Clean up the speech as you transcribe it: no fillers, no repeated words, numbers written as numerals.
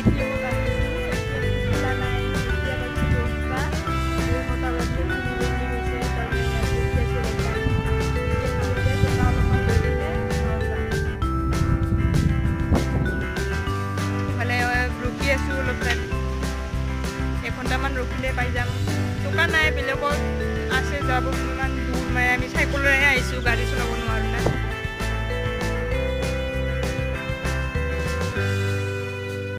এটিএমত আহিছোঁ। এটিএম খোলা নাই। এতিয়া বাজিছে 10টা। 9টা বজাত খুলিব বুলি কৈছে। তাৰমানে ইয়াত ৰখি আছোঁ অলপ টাইম। এটিএম খুলিলে টকা অলপমান লৈ কিনে ঘৰত যাম। ইফালে ৰখি আছোঁ অলপ টাইম, এঘণ্টামান ৰখিলে পাই যাম। টকা নাই, বেলেগত আছে যাব, ইমান দূৰ, মানে আমি চাইকেলেৰে আহিছোঁ, গাড়ী চলাব